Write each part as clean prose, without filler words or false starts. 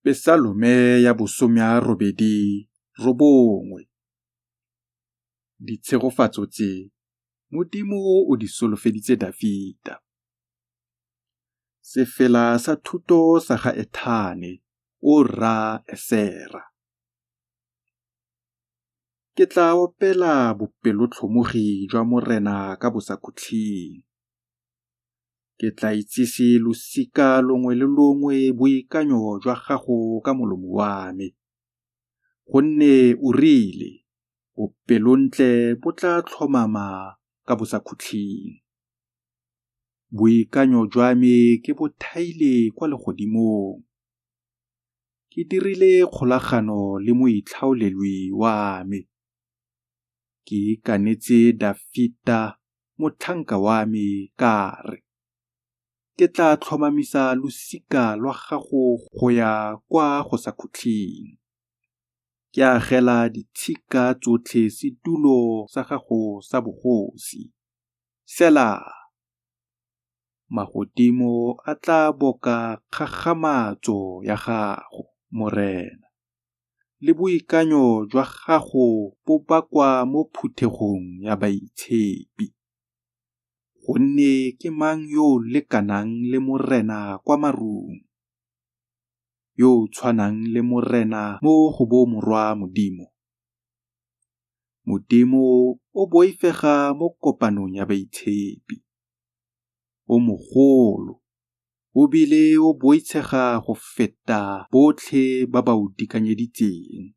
Pesalome ya bo 89. Ditshegofatso tse, Modimo o di solofeditse Dafita. Sefela sa thuto sa ga Ethane oorra Esera. Ke tla opela bopelotlhomogi jwa Morena ka bosakhutleng. Ke tla itsise losika longwe le longwe boikanyo jwa gago ka molomo wa me. Gonne o rile, Bopelontle bo tla tlhomama ka bosakhutleng. Boikanyo jwa me ke bo thaile kwa legodimong. Ke dirile kgolagano le moitlhaolelwi wa me. Ke ikanetse Dafita motlhanka wa me ka re, Ke tla tlhomamisa losika lwa gago go ya kwa go sa khutleng, ke agela ditshika tsotlhe setulo sa gago sa bogosi. Sela. Magodimo a tla boka kgakgamatso ya gago, Morena, le boikanyo jwa gago bo bakwa mo phuthegong ya baitshepi. Gonne ke mang yo o lekanang le Morena kwa marung? Yo o tshwanang le Morena mo go bomorwa Modimo? Modimo o boifega mo kopanong ya baitshepi. O mogolo, o bile o boitshega go feta botlhe ba ba o dikanyeditseng.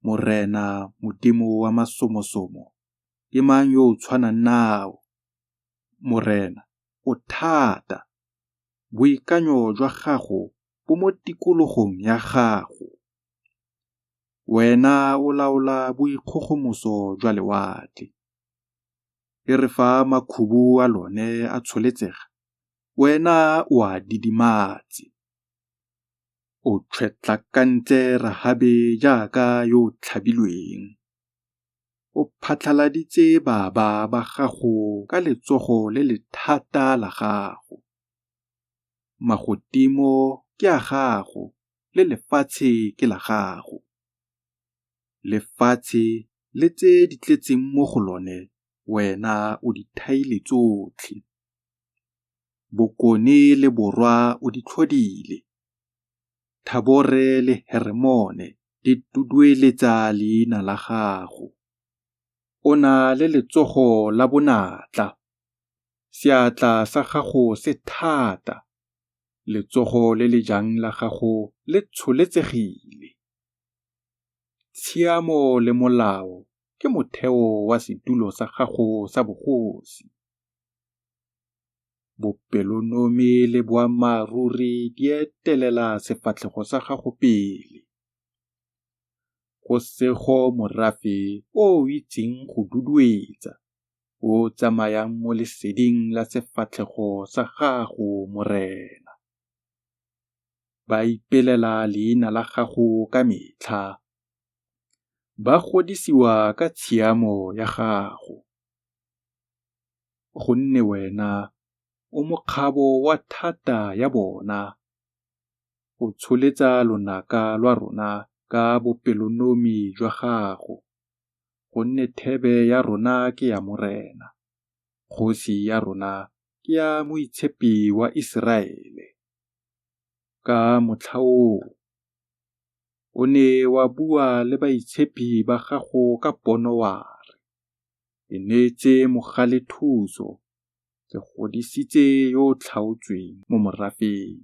Morena, Modimo wa masomosomo, ke mang yo o tshwanang nao? Morena, o thata, boikanyo jwa gago bo mo tikologong ya gago. Wena o laola boikgogomoso jwa lewatle. E re fa makhubu a lone a tsholetsega, wena o a didimatse. O tšhwetlakantse Rahabe jaaka yo o tlhabilweng. O phatlaladitse baba ba gago ka letsogo le le thata la gago. Magodimo ke a gago le lefatshe ke la gago. Lefatshe le tse di tletseng mo go lone wena o di thaile tsotlhe. Bokone le borwa o di tlhodile. Thabore le Heremone di dudueletsa leina la gago. O na le letsogo la bonatla, seatla sa gago se thata, letsogo le le jang la gago le tsholetsegile. Tshiamo le molao ke motheo wa setulo sa gago sa bogosi. Bopelonomi le boammaaruri di etelela sefatlhego sa gago pele. Go sego morafe o o itseng go duduetsa, o o tsamayang mo leseding la sefatlhego sa gago, Morena. Ba ipelela leina la gago ka metlha, ba godisiwa ka tshiamo ya gago. Gonne wena o mokgabo wa thata ya bona, o tsholetsa lonaka lwa rona ka bopelonomi jwa gago. Gonne thebe ya rona ke ya Morena, kgosi ya rona ke ya Moitshepi wa Iseraele. Ka motlha oo o ne wa bua le baitshepi ba gago ka pono wa re, Ke neetse mogale thuso, ke godisitse yo o tlhaotsweng mo morafeng.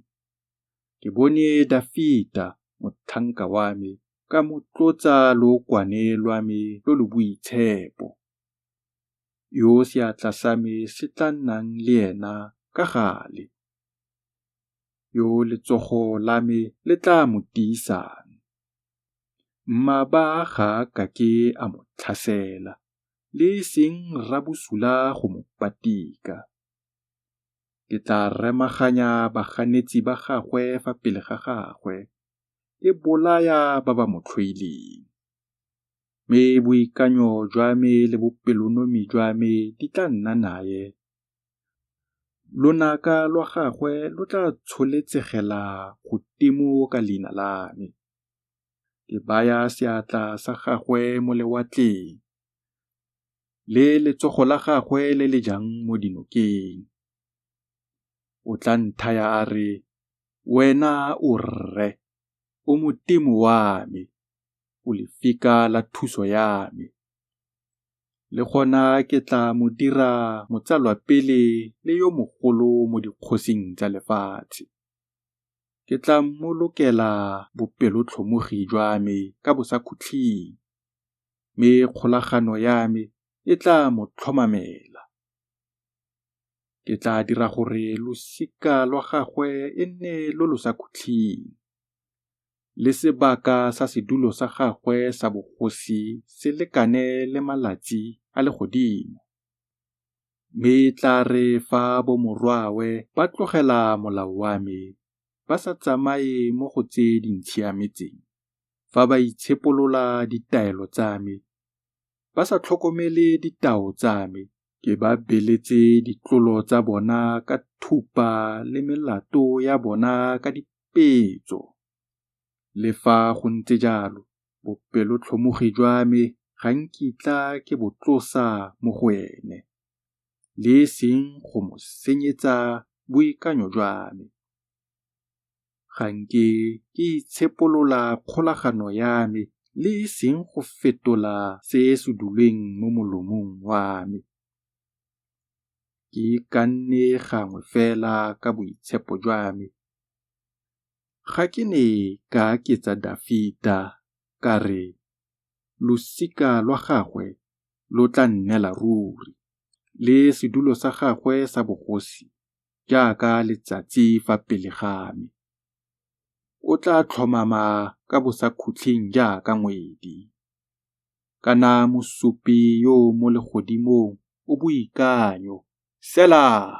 Ke bone Dafita motlhanka wa me, ka mo tlotsa lookwane lwa me lo lo boitshepo, yo seatla sa me se tla nnang le ena ka gale, yo letsogo la me le tla mo tiisang. Mmaba ga a ka ke a mo tlhasela, le e seng rrabosula go mo patika. Ke tla remaganya baganetsi ba gagwe fa pele ga gagwe, ke bolaya ba ba mo tlhoileng. Mme boikanyo jwa me le bopelonomi jwa me di tla nna nae. Lonaka lwa gagwe lo tla tsholetsegela godimo ka leina la me. Ke baya seatla sa gagwe mo lewatleng, le letsogo la gagwe le le jang mo dinokeng. O tla nthaya a re, Wena o Rre, o Modimo wa me, o lefika la thuso ya me. Le gona ke tla mo dira motsalwapele le yo mogolo mo dikgosing tsa lefatshe. Ke tla mmolokela bopelotlhomogi jwa me ka bosakhutleng, mme kgolagano ya me e tla mo tlhomamela. Ke tla dira gore losika lwa gagwe e nne lo lo sa khutleng, le sebaka sa sedulo sa gagwe sa bogosi se lekane le malatsi a legodimo. Mme e tla re fa bomorwawe ba tlogela molao wa me, ba sa tsamaye mo go tse di ntshiametseng, fa ba itshepolola ditaelo tsa me, ba sa tlhokomele ditao tsa me, ke ba beletse ditlolo tsa bona ka thupa le melato ya bona ka dipetso. Le fa go ntse jalo, bopelotlhomogi jwa me ga nkitla ke bo tlosa mo go ene, le e seng go mo senyetsa boikanyo jwa me. Ga nke ke itshepolola kgolagano ya me le e seng go fetola se se duleng mo molomong wa me. Ke ikanne gangwe fela ka boitshepo jwa me, ga ke ne ka aketsa Dafita ka re, Losika lwa gagwe lo tla nnela ruri, le sedulo sa gagwe sa bogosi jaaka letsatsi fa pele ga me. O tla tlhomama ka bosakhutleng jaaka ngwedi. Kana mosupi yo o mo legodimong o boikanyo. Sela.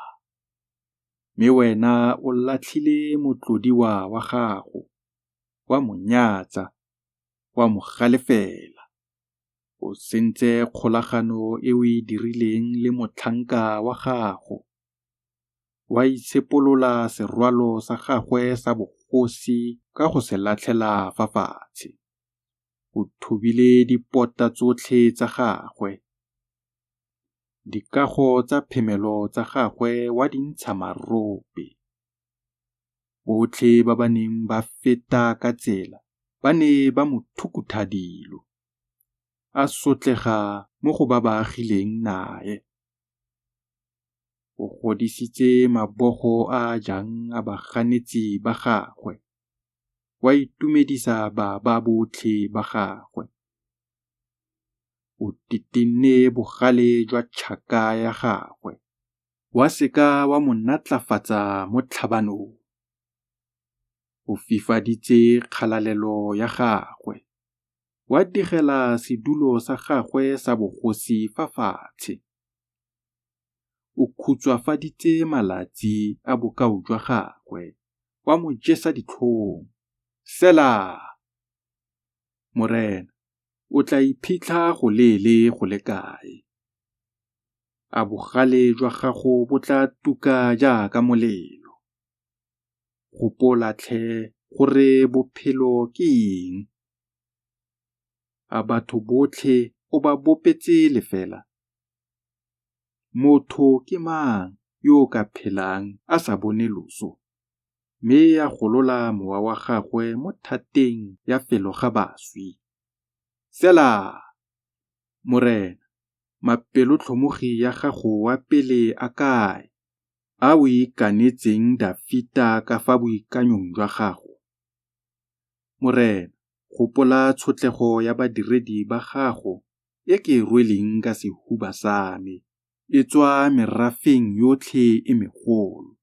Mme wena o latlhile motlodiwa wa gago, wa mo nyatsa, wa mo galefela. O sentse kgolagano e o e dirileng le motlhanka wa gago, wa itshepolola serwalo sa gagwe sa bogosi ka go se latlhela fa fatshe. O thubile dipota tsotlhe tsa gagwe, dikago tsa phemelo tsa gagwe wa di ntsha marope. Botlhe ba ba neng ba feta ka tsela ba ne ba mo thukutha dilo, a sotlega mo go ba ba agileng nae. O godisitse mabogo a a jang a baganetsi ba gagwe, wa itumedisa baba botlhe ba gagwe. O titenne bogale jwa tšhaka ya gagwe, wa se ka wa mo natlafatsa mo tlhabanong. O fifaditse kgalalelo ya gagwe, wa digela sedulo sa gagwe sa bogosi fa fatshe. O khutswafaditse malatsi a bokau jwa gagwe, wa mo jesa ditlhong. Sela. Morena, o tla iphitlha goleele go le kae? A bogale jwa gago bo tla tuka jaaka molelo? Gopola tlhe gore bophelo ke eng. A batho botlhe o ba bopetse lefela? Motho ke mang yo o ka phelang a sa bone loso, mme a golola mowa wa gagwe mo thateng ya felo ga baswi? Sela. Morena, mapelotlhomogi a gago a pele a kae, a o ikanetseng Dafita ka fa boikanyong jwa gago? Morena, gopola tshotlego ya badiredi ba gago e ke e rweleng ka sehuba sa me, e tswa merafeng yotlhe e megolo,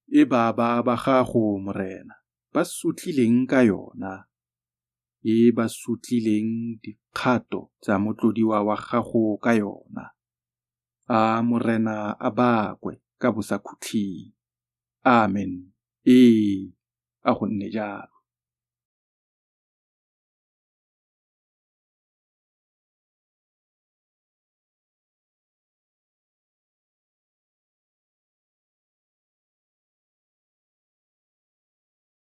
e baba ba gago, Morena, ba sotlileng ka yona, e ba sotlileng dikgato tsa motlodiwa wa gago ka yona. A Morena a bakwe ka bosakhutleng. Amen. Ee, a go nne jalo.